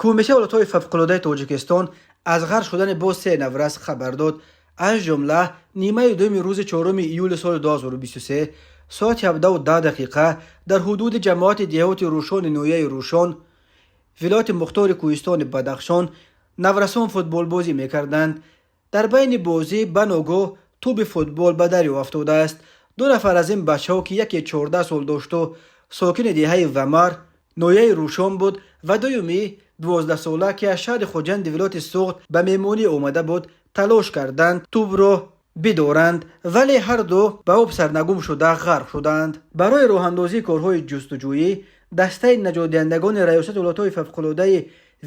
Кумитаи ҳолатҳои фавқулодаи Тоҷикистон аз ғарқ шудани боз се наврас хабар дод. Аз ҷумла нимаи дуюми рӯзи 4 июли соли 2023 соати 17:10 дар ҳудуди ҷамоати деҳоти Рӯшони ноҳияи Рӯшон, вилояти мухтори кӯҳистони Бадахшон, наврасон футболбозӣ мекарданд. Дар байни бозӣ ба ногоҳ тӯби футбол ба дарё афтодааст. Ду нафар аз ин бачаҳо, ки яке 14 сол дошту сокини деҳаи Вамар, ноҳияи Рӯшон буд, ва дуюмӣ 12-сола, ки аз шаҳри Хуҷанди вилояти Суғд ба меҳмонӣ омада буд, талош карданд тӯбро бидоранд, вале ҳарду ба об сарнагум шуда ғарқ шуданд. Барои роҳандозии корҳои ҷустуҷӯӣ дастаи наҷотдиҳандагони Раёсати ҳолатҳои фавқулодаи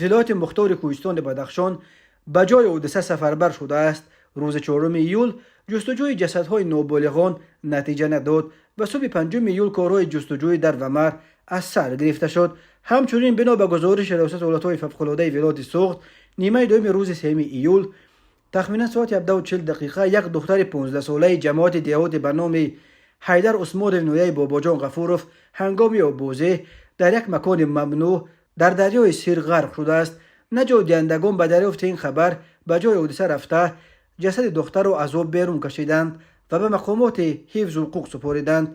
вилояти мухтори кӯҳистони Бадахшон ба ҷои ҳодиса сафарбар шудааст. Рӯзи 4 июл ҷустуҷӯи ҷасадҳои ноболиғон натиҷа надод ва субҳи 5 июл корҳои ҷустуҷӯӣ дар Вамар аз сар гирифта шуд. Ҳамчунин, бино ба гузориши Раёсати ҳолатҳои фавқулодаи вилояти Суғд, нимаи дуюми рӯзи 3 июл тахминан соати 17:40 як духтари 15-солаи ҷамоати деҳоти ба номи Ҳайдар Усмонов, ноҳияи Бобоҷон Ғафуров, ҳангоми оббозӣ дар як макони мамнӯъ дар дарёи Сир ғарқ шудааст. Наҷотдиҳандагон ба дарёфти ин хабар ба ҷои ҳодиса рафта, ҷасади духтарро аз об берун кашиданд ва ба мақомоти ҳифзу ҳуқуқ супориданд.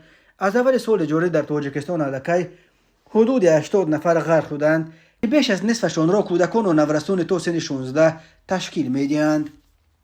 Аз аввали соли ҷорӣ дар Тоҷикистон аллакай ҳудуди 80 нафар ғарқ шуданд, ки беш аз нисфашонро кӯдакону наврасони то синни 16 ташкил медиҳанд.